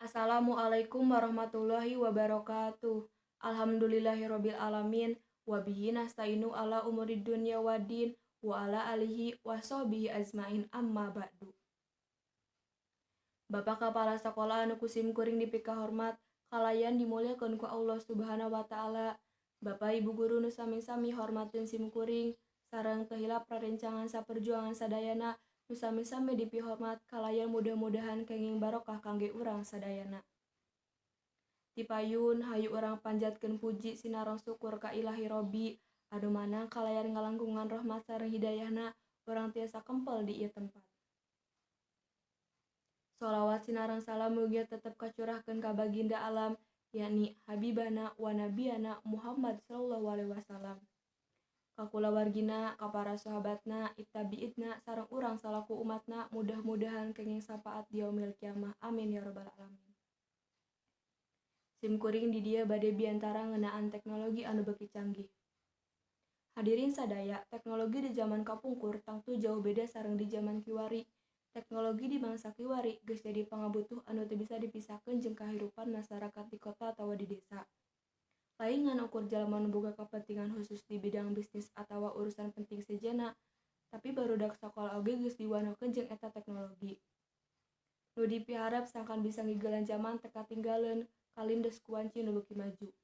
Assalamualaikum warahmatullahi wabarakatuh. Alhamdulillahirabbil alamin wa bihi nasta'inu ala umurid dunya waddin wa ala alihi wa sahbihi azmain amma ba'du. Bapak Kepala Sekolah anu ku sim kuring dipikahormat kalayan dimuliakeun ku Allah Subhanahu wa taala. Bapak Ibu guru nu sami-sami hormateun sim kuring sareng teu hilap rerencangan saperjuangan sadayana nu sami-sami dipihormat kalayan mudah-mudahan kenging barokah kangge urang sadayana. Tipayun hayu urang panjatkeun puji sinareng syukur ka Ilahi Robbi anu manang kalayan ngalangkungan rahmat sareng hidayahna urang tiasa kempel di ieu tempat. Sholawat sinareng salam mugia tetep kacurahkeun ka baginda alam yakni Habibana wa Nabiyana Muhammad sallallahu alaihi wasallam. Ka kulawargina, ka para sahabatna, ittabi'idna sareng urang salaku umatna mudah-mudahan kenging sapaat di yaumil kiamah. Amin ya rabbal alamin. Sim kuring di dieu bade biantara ngeunaan teknologi anu beuki canggih. Hadirin sadaya, teknologi di zaman kapungkur tangtu jauh beda sareng di zaman kiwari. Teknologi di mangsa kiwari geus jadi pangabutuh anu teu bisa dipisahkeun jeung kahirupan masyarakat di kota atawa di desa. Lain ngan ukur jalma nu boga kapentingan khusus di bidang bisnis atawa urusan penting sejenna, tapi barudak sakola oge geus diwanohkeun jeung eta teknologi. Nu dipiharep sangkan bisa ngigelan jaman teu katinggaleun kalindes ku wanci nu beuki maju.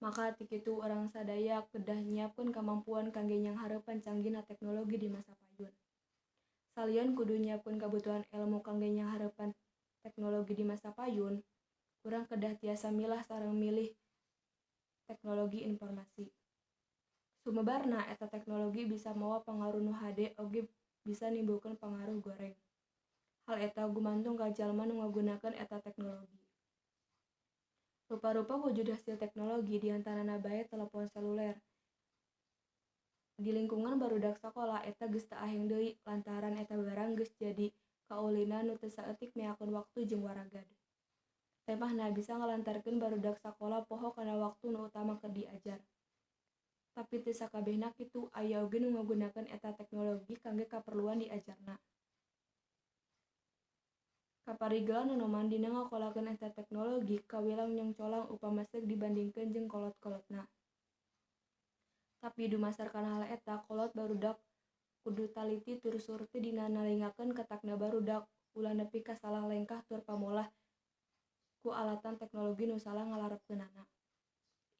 Maka ti kitu urang sadaya kedah nyiapkeun kamampuan kangge nyanghareupan canggihna teknologi di masa payun. Salian kudu nyiapkeun kabutuhan elmu kangge nyanghareupan teknologi di masa payun, urang kedah tiasa milah sareng milih teknologi informasi. Sumebarna eta teknologi bisa mawa pangaruh nu hade oge bisa nimbulkeun pangaruh goreng. Hal eta gumantung ka jalma nu ngagunakeun eta teknologi. Rupa-rupa wujud hasil teknologi diantarana bae telepon seluler. Di lingkungan barudak sakola eta geus teu aheng deui lantaran eta barang geus jadi kaulinan nu teu saeutik meakeun waktu jeung waragad. Temahna bisa ngalantarkeun barudak sakola poho kana waktu nu utama keur diajar. Tapi teu sakabehna kitu, aya oge nu ngagunakeun eta teknologi kangge kaperluan diajarna. Kaparigelan nonoman dina ngakolakeun eta teknologi kawilang nyongcolang upama seuk dibandingkeun jeung kolot-kolotna. Tapi dumasar kana hal eta, kolot barudak kudu taliti tur surti dina nalingakeun ketakna barudak ulah nepi ka salah lengkah tur pamolah ku alatan teknologi nu salah ngalarepkeunana.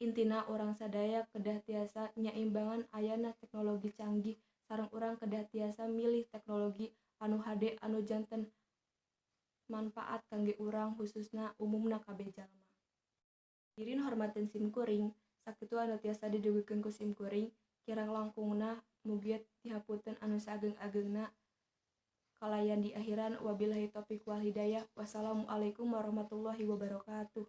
Intina urang sadaya kedah tiasa nyaimbangan ayana teknologi canggih sareng urang kedah tiasa milih teknologi anu hade anu janten manfaat kangge urang khususna umumna kabeh jalma. Hadirin hormateun sim kuring, sakitu anu tiasa didugikeun ku sim kuring, kirang langkungna mugia dihapunten anu saageng-agengna. Kalayan di akhiran wabillahi taufik wal hidayah. Wassalamualaikum warahmatullahi wabarakatuh.